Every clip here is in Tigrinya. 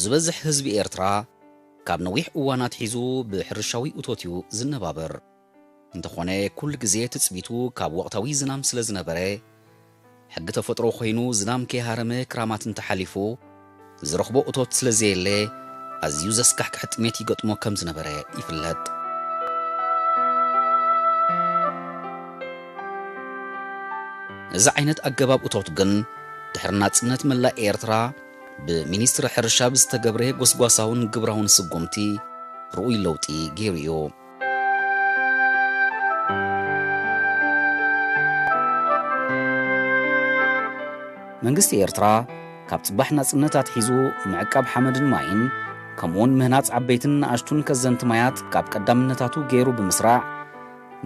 ዝበዝሕ ህዝቢ ኤርትራ ካብ ነዊሕ እዋን ኣትሒዙ ብሕርሻዊ እቶት እዩ ዝነባበር። እንተኾነ፣ ኩሉ ግዜ ትጽቢቱ ካብ ወቕታዊ ዝናም ስለ ዝነበረ፣ ሕጊ ተፈጥሮ ኮይኑ ዝናም ከይሃረመ ክራማት እንተሓሊፉ፣ ዝረኽቦ እቶት ስለ ዘየለ፣ ኣዝዩ ዘስካሕክሕ ጥሜት ይገጥሞ ከም ዝነበረ ይፍለጥ። እዚ ዓይነት ኣገባብ እቶት ግን፣ ድሕሪ ናጽነት መላእ ኤርትራ ብሚኒስትሪ ሕርሻ ብዝተገብረ ጎስጓሳውን ግብራውን ስጉምቲ ርኡይ ለውጢ ገይሩ እዩ። መንግስቲ ኤርትራ ካብ ጽባሕ ናጽነት ኣትሒዙ ምዕቃብ ሓመድን ማይን፣ ከምኡውን ምህናጽ ዓበይትን ንኣሽቱን ከዘንቲ ማያት ካብ ቀዳምነታቱ ገይሩ ብምስራዕ፣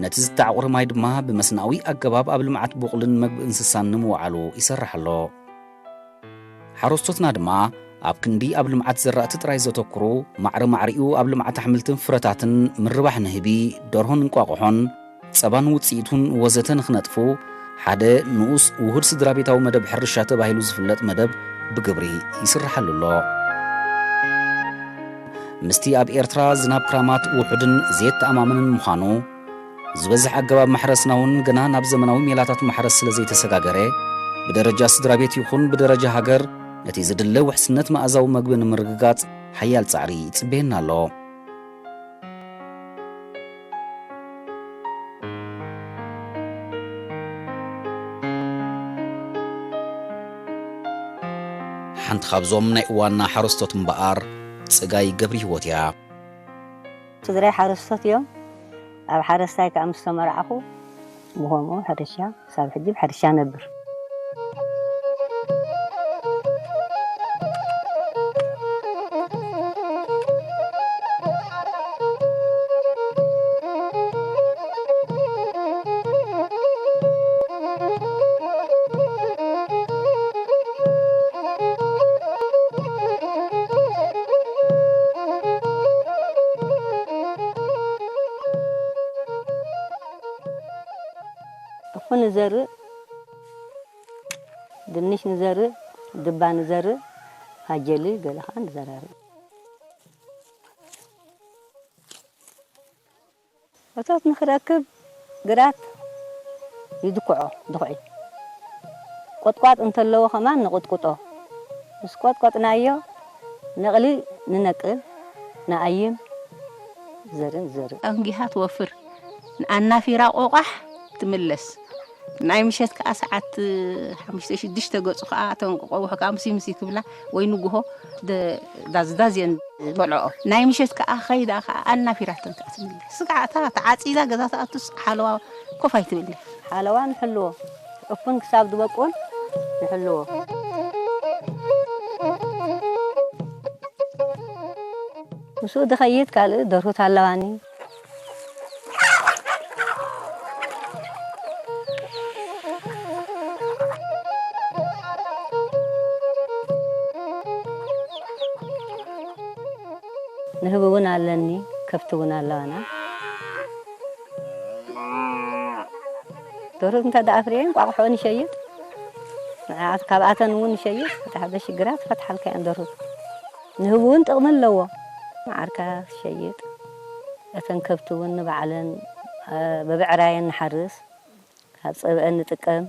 ነቲ ዝተዓቑረ ማይ ድማ ብመስናኣዊ ኣገባብ ኣብ ልምዓት ቡቕልን መግቢ እንስሳን ንምውዓሉ ይሰርሕ ኣሎ። ሓረስቶትና ድማ ኣብ ክንዲ ኣብ ልምዓት ዘራእቲ ጥራይ ዘተኩሩ፣ ማዕረ ማዕሪኡ ኣብ ልምዓት ኣሕምልትን ፍረታትን፣ ምርባሕ ንህቢ፣ ደርሆን እንቋቑሖን፣ ጸባን ውጽኢቱን ወዘተ ንኽነጥፉ፣ ሓደ ንኡስ ውሁድ ስድራ ቤታዊ መደብ ሕርሻ ተባሂሉ ዝፍለጥ መደብ ብግብሪ ይስርሓሉ ኣሎ። ምስቲ ኣብ ኤርትራ ዝናብ ክራማት ውሑድን ዘየተኣማምንን ምዃኑ፣ ዝበዝሕ ኣገባብ ማሕረስና እውን ገና ናብ ዘመናዊ ሜላታት ማሕረስ ስለ ዘይተሰጋገረ፣ ብደረጃ ስድራ ቤት ይኹን ብደረጃ ሃገር፣ ነቲ ዝድለ ውሕስነት መኣዛዊ መግቢ ንምርግጋጽ ሓያል ጻዕሪ ይጽበየና ኣሎ። ሓንቲ ካብዞም ናይ እዋንና ሓረስቶት እምበኣር፣ ጽጋይ ገብረሂወት እያ። ስድራይ ሓረስቶት እዮም። ኣብ ሓረስታይ ከኣ ምስ ተመርዓኹ፣ ብኸምኡ ሕርሻ፣ ክሳብ ሕጂ ብሕርሻ ነብር። እኹ ንዘርእ፣ ድንሽ ንዘርእ፣ ድባ ንዘርእ፣ ፋጀሊ ገለ ኸዓ ንዘራርእ። እቶት ንኽረክብ ግራት ይድኩዖ፣ ድኹዒ። ቆጥቋጥ እንተለዎ ከማን ንቕጥቁጦ። ምስ ቆጥቆጥናዮ ነቕሊ ንነቅል፣ ንኣይም፣ ዘርኢ ንዘርእ። ኣንጊሃ ትወፍር፣ ንኣናፊራ ቆቋሕ ትምለስ። ናይ ምሸት ከኣ ሰዓት ሓሙሽተ ሽዱሽተ ገጹ ከኣ እተን ቆቆውሕ ከኣ ምሲ ምሲ ክብላ ወይ ንግሆ ደ-፣ ዳዝ ዳዝ እየን ዝበልዕኦ። ናይ ምሸት ከኣ ኸይዳ ከኣ ኣናፊራተን ከኣ ትምለስ። ስጋዕ እታ ተዓጺዳ ገዛ ትኣቱስ ሓለዋ ኮፍ ኣይትብልን። ሓለዋ ንሕልዎ። እፉን ክሳብ ዝበቁል ንሕልዎ። ምስኡ ድኸይድ ካልእ ደርሁት ኣለዋኒ። ንህቢ እውን ኣለኒ፣ ከብቲ እውን ኣለዋና። ደርሁት እንተ ደኣ ኣፍርየን፣ እንቋቑሖ ንሸይጥ። ንዓኣት-፣ ካብኣተን እውን ንሸይጥ። እቲ ሓደ ሽግራት ፈትሓልካ እየን ደርሁት። ንህቢ እውን ጥቕሚ ኣለዎ። መዓርካ ትሸይጥ። እተን ከብቲ እውን ንባዕለን፣ እ፣ ብብዕራየን ንሓርስ። ካብ ጸብአን ንጥቀም።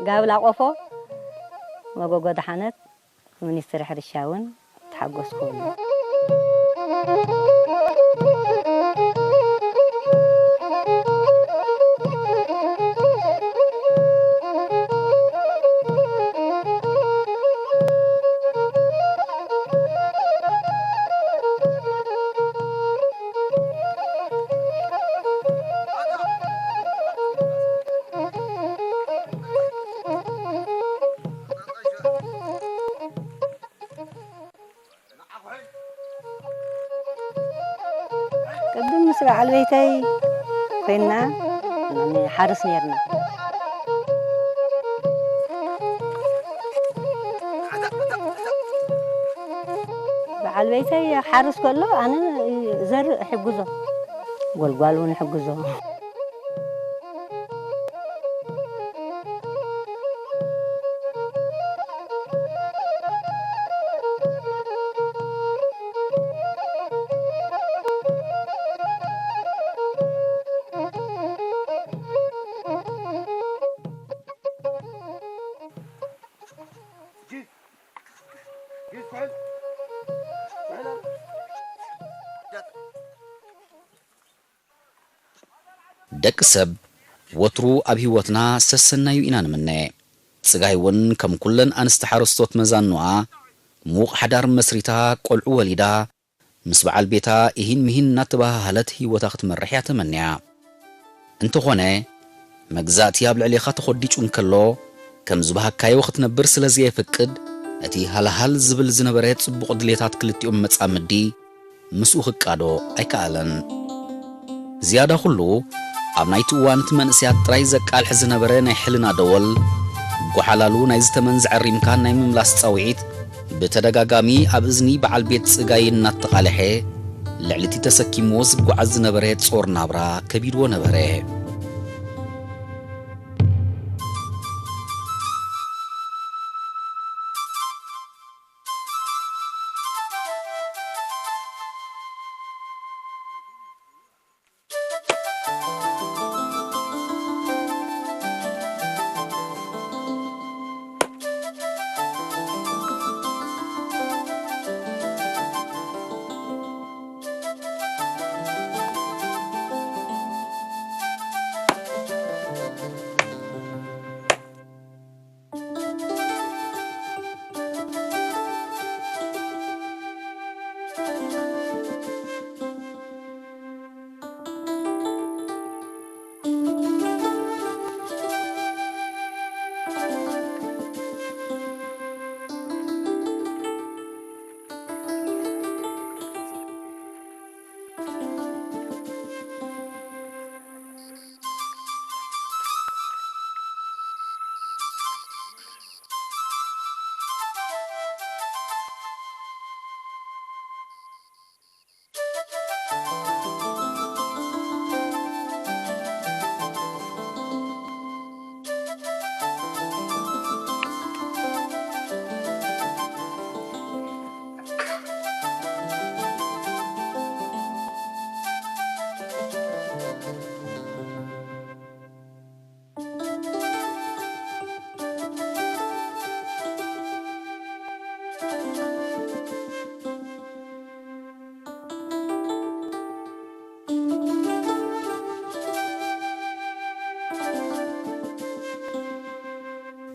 ጋብላ ቆፎ መጎጎ ደሓነት። ሚኒስትሪ ሕርሻ እውን ተሓጎስኩ። ቅድም ምስ በዓል ቤተይ ኮይና ንሓርስ ነርና። በዓል ቤተይ ሓርስ ከሎ ኣነ ዘርእ እሕግዞ፣ ጎልጓል እውን እሕግዞ። ደቂ ሰብ ወትሩ ኣብ ህይወትና ሰሰናዩ ኢና ንምነ። ጽጋይ እውን ከም ኩለን ኣንስቲ ሓረስቶት መዛንዋ ምዉቕ ሓዳር መስሪታ፣ ቆልዑ ወሊዳ፣ ምስ በዓል ቤታ ኢሂን ምሂን እናተበሃሃለት ህይወታ ክትመርሕ እያ ተመንያ። እንተኾነ፣ መግዛእቲ ኣብ ልዕሌኻ ተኾዲጩ እንከሎ፣ ከም ዝበሃካዮ ክትነብር ስለ ዘየፍቅድ፣ እቲ ሃልሃል ዝብል ዝነበረ ጽቡቕ ድሌታት ክልቲኦም መጻምዲ ምስኡ ክቃዶ ኣይከኣለን። ዝያዳ ኩሉ ኣብ ናይቲ እዋን እቲ መንእሰያት ጥራይ ዘቃልሕ ዝነበረ ናይ ሕልና ደወል፣ ጎሓላሉ ናይ ዝተመን ዘዐሪምካን ናይ ምምላስ ጻውዒት ብተደጋጋሚ ኣብ እዝኒ በዓል ቤት ጽጋይ እናተቓልሐ፣ ልዕሊ እቲ ተሰኪምዎ ዝጓዓዝ ዝነበረ ጾር ናብራ ከቢድዎ ነበረ።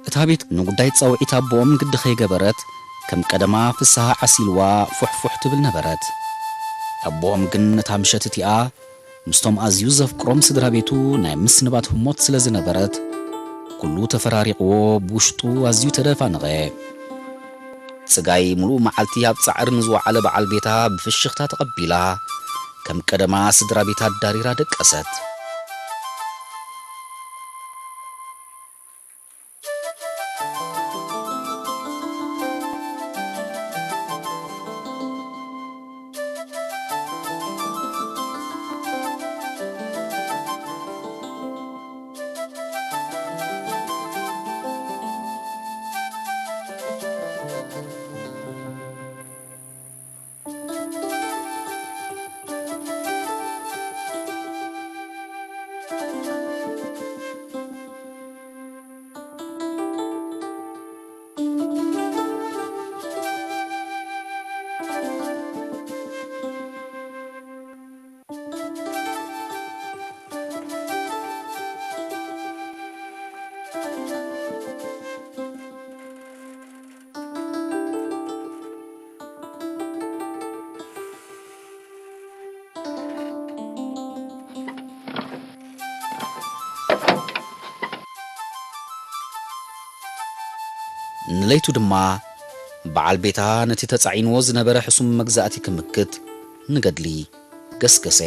እታ ቤት ንጉዳይ ጻውዒት ኣቦኦም ግዲ ከይገበረት፣ ከም ቀደማ ፍስሃ ዓሲልዋ ፉሕፉሕ ትብል ነበረት። ኣቦኦም ግን ነታ ምሸት እቲኣ ምስቶም ኣዝዩ ዘፍቅሮም ስድራ ቤቱ ናይ ምስንባት ህሞት ስለ ዝነበረት፣ ኩሉ ተፈራሪቕዎ ብውሽጡ ኣዝዩ ተደፋነቐ። ጽጋይ ምሉእ መዓልቲ ኣብ ጻዕሪ ንዝወዓለ በዓል ቤታ ብፍሽኽታ ተቐቢላ፣ ከም ቀደማ ስድራ ቤታ ኣዳሪራ ደቀሰት። ንለይቱ ድማ በዓል ቤታ ነቲ ተጻዒንዎ ዝነበረ ሕሱም መግዛእቲ ክምክት ንገድሊ ገስገሰ።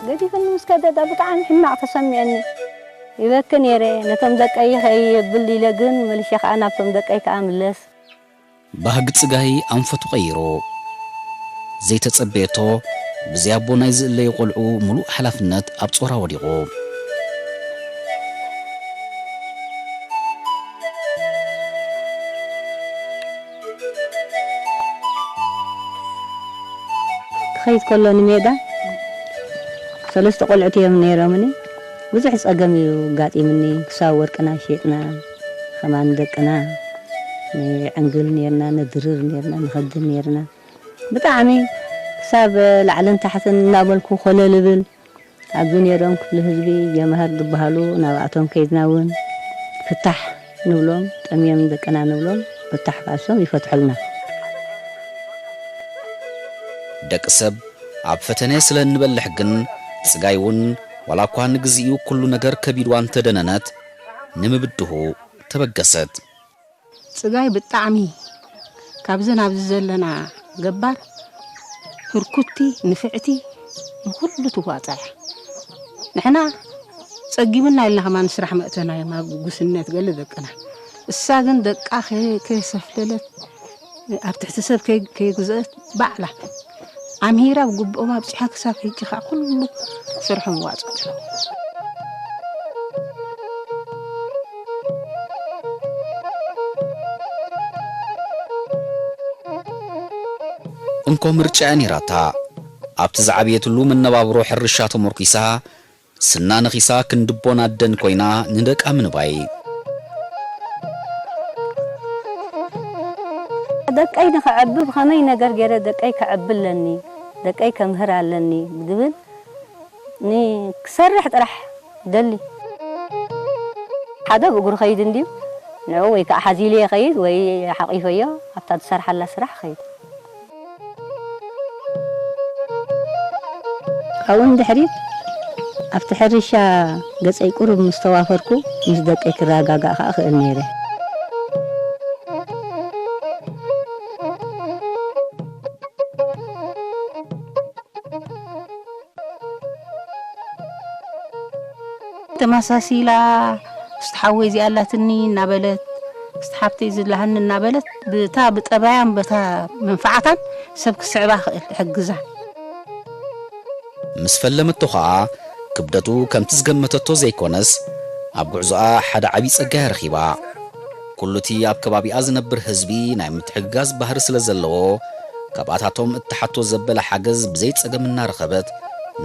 ገዲፍኒ ምስ ከደዳ ብጣዕሚ ሕማቕ ተሰሚዑኒ። ይበኪ ነይረ። ነቶም ደቀይ ከየብል ኢለ ግን መሊሸ ከኣ ናብቶም ደቀይ ከኣ ምለስ። ባህጊ ጽጋይ ኣንፈቱ ቀይሩ። ዘይተጸበየቶ ብዘይ ኣቦ ናይ ዝእለዩ ቆልዑ ምሉእ ሓላፍነት ኣብ ጾራ ወዲቑ። ክኸይድ ከሎ ንሜዳ ሰለስተ ቆልዑት እዮም ነይሮምኒ። ብዙሕ ጸገም እዩ ኣጋጢምኒ። ክሳብ ወርቅና ሸይጥና፣ ከማን ደቅና ንዕንግል ነይርና፣ ነድርር ነይርና፣ ንኸድር ነይርና። ብጣዕሚ ክሳብ ላዕልን ታሕትን እናበልኩ ኮለል እብል። ኣብዚ ነይሮም ክፍሊ ህዝቢ ጀምሃር ዝበሃሉ ናብኣቶም ከይድና እውን ፍታሕ ንብሎም፣ ጠምዮም ደቅና ንብሎም፣ ፍታሕ ክኣሶም ይፈትሑልና። ደቂ ሰብ ኣብ ፈተነ ስለ እንበልሕ ግን፣ ጽጋይ እውን ዋላ እኳ ንግዚኡ ኩሉ ነገር ከቢድዋ እንተደነነት፣ ንምብድሁ ተበገሰት። ጽጋይ ብጣዕሚ ካብዚ ናብዚ ዘለና ገባር ህርኩቲ፣ ንፍዕቲ፣ ንኹሉ ትዋጻእ እያ። ንሕና ጸጊቡና ኢልና ከማን ስራሕ መእተና እዮም ኣብ ጉስነት ገለ ደቅና። እሳ ግን ደቃ ከ-፣ ከየሰፍለለት ኣብ ትሕቲ ሰብ ከይ-፣ ከየግዝአት ባዕላ ኣምሂራ ብግብኦም ኣብጺሓ ክሳብ ሕጂ ከኣ ኩሉ ስርሖም ዋጽኡ። እንኮ ምርጫ እያ ነይራታ። ኣብቲ ዝዓበየትሉ መነባብሮ ሕርሻ ተመርኲሳ፣ ስና ነኺሳ ክንድቦን ኣደን ኮይና ንደቃ ምንባይ። ደቀይ ንኸዕቢ ብኸመይ ነገር ገይረ ደቀይ ከዕቢ ኣለኒ፣ ደቀይ ከምህር ኣለኒ ብዝብል ን-፣ ክሰርሕ ጥራሕ ደሊ። ሓደ ብእግሩ ኸይድ እንድዩ፣ ንዑ ወይ ከዓ ሓዚሉ ይኸይድ ወይ ሓቒፈዮ ኣብታ ትሰርሓላ ስራሕ ኸይድ። ካብኡ ንድሕሪት ኣብቲ ሕርሻ ገጸይ ቁሩብ ምስ ተዋፈርኩ፣ ምስ ደቀይ ክረጋጋእ ከኣ እኽእል ነይረ። ተመሳሲላ፣ "እስቲ ሓወይ እዚኣ ኣላትኒ" እናበለት፣ "እስቲ ሓብተይ ዝላሃኒ" እናበለት፣ ብታ ብጠባያን በታ መንፈዓታን ሰብ ክስዕባ ክእል፣ ክሕግዛ። ምስ ፈለመቶ ኸኣ፣ ክብደቱ ከምቲ ዝገመተቶ ዘይኮነስ፣ ኣብ ጉዕዞኣ ሓደ ዓቢ ጸጋ እያ ረኺባ። ኩሉቲ ኣብ ከባቢኣ ዝነብር ህዝቢ ናይ ምትሕግጋዝ ባህሪ ስለ ዘለዎ፣ ካብኣታቶም እትሓቶ ዘበለ ሓገዝ ብዘይ ጸገም እናረኸበት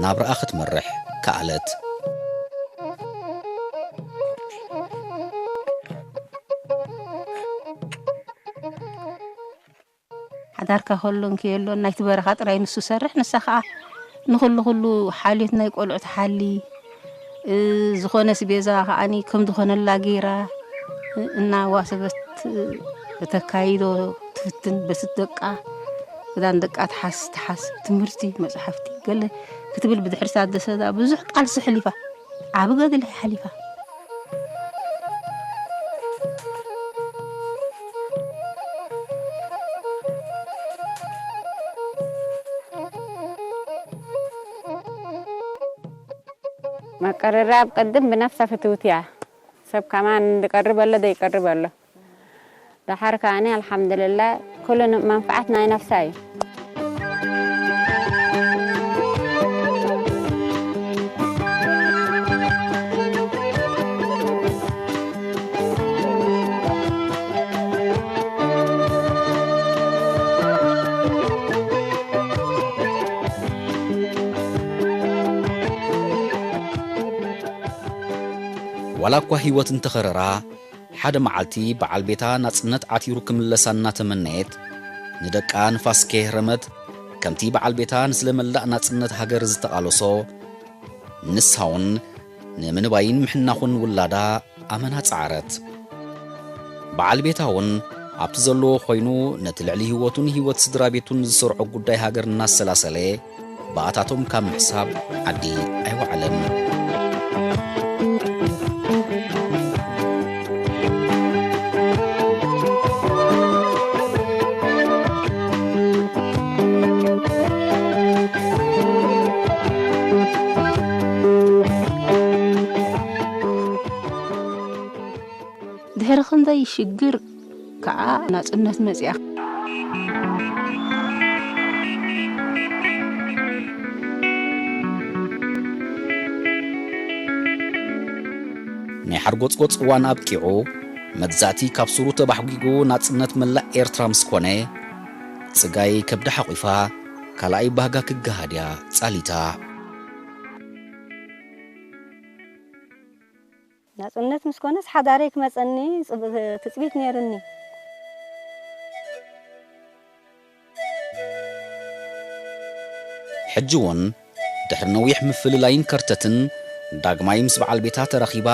ናብራኣ ክትመርሕ ከኣለት። ሓዳርካ ከሎ እንከየሎን ናይቲ በረኻ ጥራይ ንሱ ሰርሕ፣ ንሳ ኸኣ ንኹሉ ኩሉ ሓልዮት ናይ ቆልዑ ትሓሊ፣ እ፣ ዝኾነ ኣስቤዛ ከኣኒ ከም ዝኾነላ ገይራ፣ እ፣ እናዋሰበት፣ እ፣ ከተካይዶ ትፍትን። በቲ ደቃ፣ ክዳን ደቃ ትሓስ፣ ትሓስ፣ ትምህርቲ፣ መጽሓፍቲ፣ ገለ ክትብል ብድሕሪታ ኣደሰዳ ብዙሕ ቃልሲ ኣሕሊፋ። ዓቢ ገድሊ ሓሊፋ። ምቅርራብ ቅድም ብነፍሳ ፍትውቲ እያ። ሰብ ከማን ዝቀርብ ኣሎ፣ ዘይቀርብ ኣሎ። ደሓር ከኣኒ ኣልሓምዱልላ ኩሉ ን-፣ መንፍዓት ናይ ነፍሳ እዩ። ዋላ እኳ ህይወት እንተኸረራ፣ ሓደ መዓልቲ በዓል ቤታ ናጽነት ዓቲሩ ክምለሳ እናተመነየት፣ ንደቃ ንፋስ ከየህረመት፣ ከምቲ በዓል ቤታ ንስለ መላእ ናጽነት ሃገር ዝተቓለሶ፣ ንሳውን ንምንባይን ምሕናኹን ውላዳ ኣመና ጸዓረት። በዓል ቤታ እውን ኣብቲ ዘለዎ ኮይኑ ነቲ ልዕሊ ህይወቱን ህይወት ስድራ ቤቱን ዝሰርዖ ጉዳይ ሃገር እናሰላሰለ፣ ባእታቶም ካብ ምሕሳብ ዓዲ ኣይወዓለን። ድሕሪ ክንደይ ሽግር ከኣ ናጽነት መጺኣ። ናይ ሓርጎጽጎጽ እዋን ኣብቂዑ፣ መግዛእቲ ካብ ሱሩ ተባሕጒጉ ናጽነት መላእ ኤርትራ ምስ ኮነ፣ ጽጋይ ከብዳ ሓቑፋ ካልኣይ ባህጋ ክገሃድ እያ ጻሊታ። ናጽነት ምስ ኮነስ ሓዳረይ ክመጸኒ ጽብ-፣ ትጽቢት ነይሩኒ። ሕጂ እውን ድሕሪ ነዊሕ ምፍልላይን ከርተትን ዳግማይ ምስ በዓል ቤታ ተራኺባ፣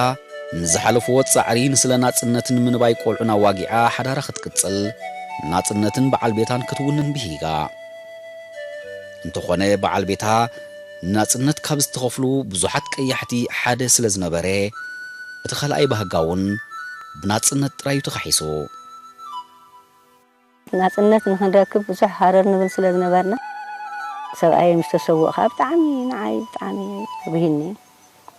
ንዝሓለፍዎ ጻዕሪ ንስለ ናጽነትን ምንባይ ቆልዑን ኣዋጊዓ ሓዳራ ክትቅጽል፣ ናጽነትን በዓል ቤታን ክትውንን ብሂጋ። እንተኾነ በዓል ቤታ ንናጽነት ካብ ዝተኸፍሉ ብዙሓት ቀያሕቲ ሓደ ስለ ዝነበረ፣ እቲ ካልኣይ ባህጋ እውን ብናጽነት ጥራይ እዩ ተኻሒሱ። ናጽነት ንኽንረክብ ብዙሕ ሃረር ንብል ስለ ዝነበርና፣ ሰብኣየይ ምስ ተሰውእ ከኣ ብጣዕሚ ንዓይ ብጣዕሚ ተጉሂኒ።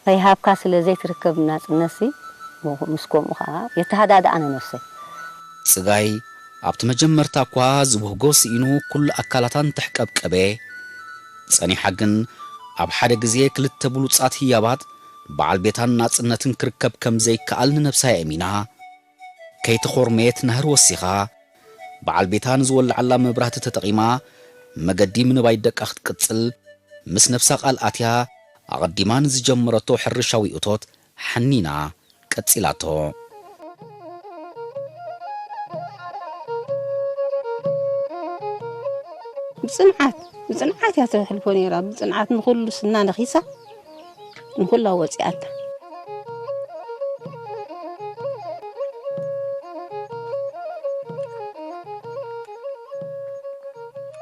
ከይሃብካ ስለ ዘይትርከብ ናጽነትሲ፣ ምስ ከምኡ ከኣ የተሃዳድኣነ ነፍሰይ። ጽጋይ ኣብቲ መጀመርታ እኳ ዝብህጎ ስኢኑ ኩሉ ኣካላታ እንተሕቀብቀበ፣ ጸኒሓ ግን ኣብ ሓደ ግዜ ክልተ ብሉጻት ህያባት በዓል ቤታን ናጽነትን ክርከብ ከም ዘይከኣል ንነብሳ የእሚና፣ ከይተኾርመየት ናህሪ ወሲኻ፣ በዓል ቤታ ንዝወልዓላ መብራህቲ ተጠቒማ፣ መገዲ ምንባይ ደቃ ክትቅጽል፣ ምስ ነብሳ ቃል ኣትያ፣ ኣቐዲማ ንዝጀመረቶ ሕርሻዊ እቶት ሓኒና ቀጺላቶ። ብጽንዓት፣ ብጽንዓት እያ ተሕልፎ ነይራ። ብጽንዓት ንኹሉ ስና ነኺሳ፣ ንኹላ ወጺኣታ።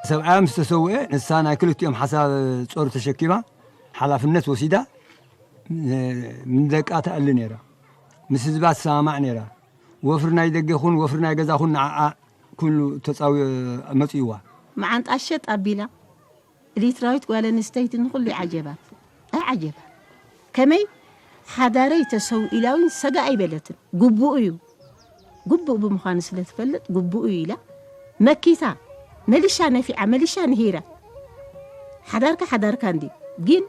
ሰብኣያ ምስ ተሰውኤ፣ ንሳ ናይ ክልቲኦም ሓሳብ ጾር ተሸኪማ፣ ሓላፍነት ወሲዳ ንደቃ ተኣሊ ነይራ። ምስ ህዝባ ትሰማማዕ ነይራ። ወፍሪ ናይ ደገ ኹን ወፍሪ ናይ ገዛ ኹን ንዓኣ ኩሉ ተጻዊ መጽእዋ። መዓንጣ ሸጥ ኣቢላ ኤርትራዊት ጓል ኣንስተይቲ ንኹሉ ይዓጀባ። ኣይዓጀባ። ከመይ ሓዳረይ ተሰው ኢላ እውን ሰጋ ኣይበለትን። ግቡኡ እዩ። ግቡእ ብምዃኑ ስለ ትፈልጥ ግቡእ እዩ ኢላ መኪታ፣ መሊሻ ነፊዓ፣ መሊሻ ንሂራ። ሓዳርካ ሓዳርካ እንዲ ግን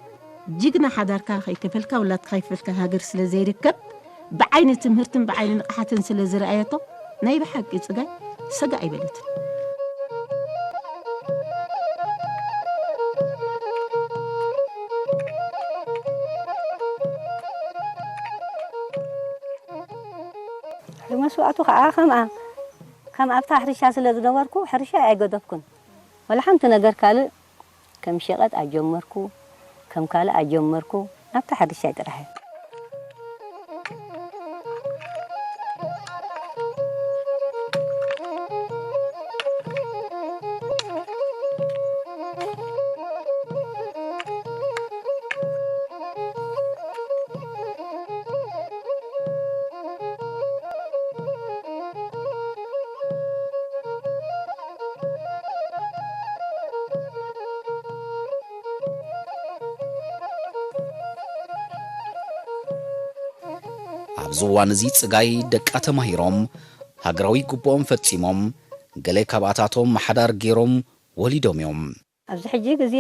ጅግና ሓዳርካ ከይከፈልካ ውላድካ ከይከፈልካ ሃገር ስለ ዘይርከብ ብዓይኒ ትምህርትን ብዓይኒ ንቕሓትን ስለ ዝረኣየቶ ናይ ብሓቂ ጽጋይ ሰጋ ኣይበለትን። መስዋእቱ ከዓ ከምኣ ከም ኣብታ ሕርሻ ስለ ዝነበርኩ ሕርሻ ኣይገደፍኩን። ወላ ሓንቲ ነገር ካልእ ከም ሸቐጥ ኣጀመርኩ፣ ከም ካልእ ኣጀመርኩ፣ ናብታ ሕርሻ ጥራሕ እየ። ኣብዚ እዋን እዚ ጽጋይ ደቃ ተማሂሮም፣ ሃገራዊ ግቡኦም ፈጺሞም፣ ገለ ካብኣታቶም ሓዳር ገይሮም ወሊዶም እዮም። ኣብዚ ሕጂ ግዜ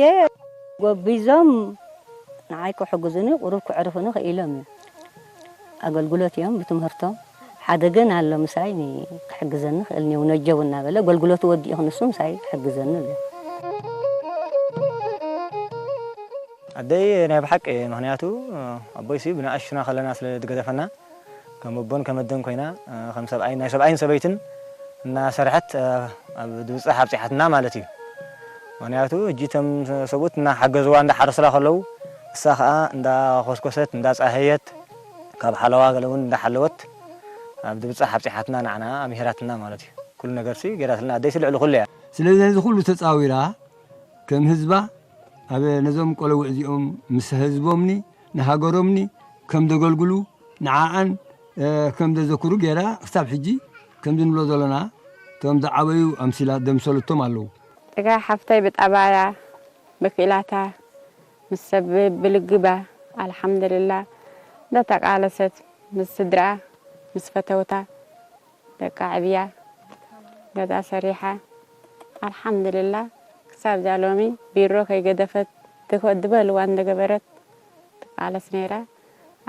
ጎቢዞም ንዓይ ክሕግዙኒ ቁሩብ ክዕርፉኒ ክኢሎም እዮም። ኣገልግሎት እዮም ብትምህርቶም። ሓደ ግን ኣሎ ምሳይ ኒ-፣ ክሕግዘኒ ክእል ኒ-፣ ነጀው እናበለ ኣገልግሎቱ ወዲኡ ክንሱ ምሳይ ክሕግዘኒ ኣሎ። ኣደይ ናይ ብሓቂ፣ ምኽንያቱ ኣቦይሲ ብንኣሽቱና ከለና ስለ ዝገደፈና ከም ኣቦን ከም ኣደን ኮይና፣ ከም ሰብኣይን ናይ ሰብኣይን ሰበይትን እናሰርሐት ኣብ ድብጻሕ ኣብጺሓትና ማለት እዩ። ምኽንያቱ ሕጂ እቶም ሰብኡት እናሓገዝዋ እንዳሓረሱላ ከለዉ እሳ ኸኣ እንዳኾስኮሰት እንዳጻሃየት ካብ ሓለዋ ገለ እውን እንዳሓለወት ኣብ ድብጻሕ ኣብጺሓትና ንዓና ኣምሂራትና ማለት እዩ። ኩሉ ነገርሲ ገይራትልና ኣደይሲ ልዕሊ ኩሉ እያ። ስለዚ ነዚ ኩሉ ተጻዊራ ከም ህዝባ ኣብ ነዞም ቆለውዕ እዚኦም ምስ ህዝቦምኒ ንሃገሮምኒ ከም ዘገልግሉ ንዓኣን ከም ዘዘክሩ ገይራ ክሳብ ሕጂ ከምዚ ንብሎ ዘሎና እቶም ዝዓበዩ ኣምሲላ ደምሰለቶም ኣለዉ። ጽጋ ሓፍተይ ብጠባያ ብክኢላታ ምስ ሰብ ብልግባ ኣልሓምድልላ እንዳተቃለሰት ምስ ስድራ ምስ ፈተውታ ደቃ ዕብያ ገዛ ሰሪሓ ኣልሓምድልላ ክሳብ እዛ ሎሚ ቢሮ ከይገደፈት ትኸ-፣ ዝበልዋ እንደገበረት ትቃለስ ነይራ።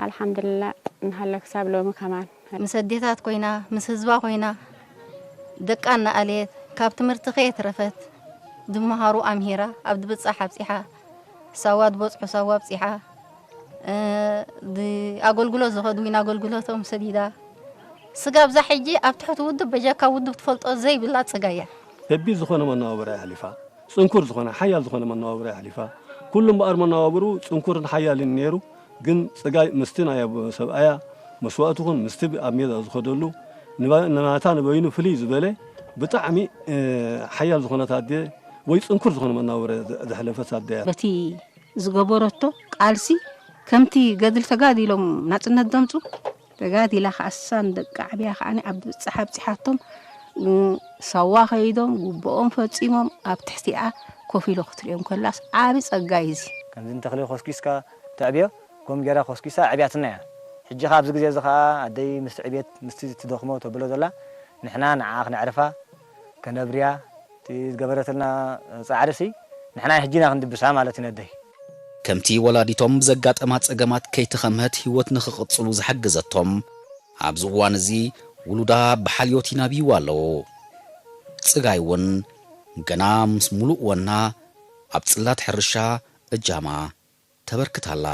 ኣልሓምድልላ እንሃለ ክሳብ ሎሚ ከማን። ምስ ኣዴታት ኮይና፣ ምስ ህዝባ ኮይና፣ ደቃ እናኣለየት፣ ካብ ትምህርቲ ከየትረፈት፣ ዝመሃሩ ኣምሂራ፣ ኣብ ድብጻሕ ኣብጺሓ፣ ሳዋ ዝበጽሑ ሳዋ ኣብጺሓ፣ እ፣ ድ-፣ ኣገልግሎት ዝኸዱ እውን ኣገልግሎቶም ሰዲዳ፣ ስጋብ እዛ ሕጂ ኣብ ትሕቲ ውድብ በጃካ ውድብ ትፈልጦ ዘይብላ ጽጋ እያ። ከቢድ ዝኾነ መነባብሮ ኣሕሊፋ። ጽንኩር ዝኾነ፣ ሓያል ዝኾነ መነባብሮ ኣሕሊፋ። ኩሉ እምበኣር መነባብሩ ጽንኩርን ሓያልን ነይሩ። ግን ጽጋይ ምስቲ ናይ ኣቦ-፣ ሰብኣያ መስዋእቲ ኹን ምስቲ ኣብ ሜዳ ዝኸደሉ ንባ-፣ ንናታ ንበይኑ ፍልይ ዝበለ ብጣዕሚ፣ እ፣ ሓያል ዝኾነት ኣደ ወይ ጽንኩር ዝኾነ መነባብሮ ዘ-፣ ዘሕለፈት ኣደ እያ። በቲ ዝገበረቶ ቃልሲ ከምቲ ገድሊ ተጋዲሎም ናጽነት ዘምጹ ተጋዲላ ከኣሳን ደቂ ዓብያ ከዓኒ ኣብ ድብጻሕ ኣብጺሓቶም፣ እ፣ ሳዋ ከይዶም፣ ጉቦኦም ፈጺሞም፣ ኣብ ትሕቲኣ ኮፍ ኢሎ ክትሪኦም ከላስ ዓቢ ጸጋ እዩ እዚ። ከምዚ ንተኽሊ ኮስኪስካ ተዕብዮ፣ ከምኡ ጌራ ኮስኪሳ ኣዕብያትና እያ። ሕጂ ኸኣ ኣብዚ ግዜ እዚ ኸኣ ኣደይ ምስ ትዕብየት፣ ምስቲ ትደኽሞ ተብሎ ዘላ፣ ንሕና ንዓ ክነዕርፋ፣ ከነብርያ፣ እቲ ዝገበረትልና ጻዕሪሲ፣ ንሕና ሕጂ ኢና ክንድብሳ ማለት እዩ ነደይ። ከምቲ ወላዲቶም ብዘጋጠማ ጸገማት ከይተኸምሀት ህይወት ንኽቕጽሉ ዝሓገዘቶም፣ ኣብዚ እዋን እዚ ውሉዳ ብሓልዮት ይናብይዋ ኣለዉ። ጽጋይ እውን ገና ምስ ሙሉእ ወና ኣብ ጽላት ሕርሻ እጃማ ተበርክት ኣላ።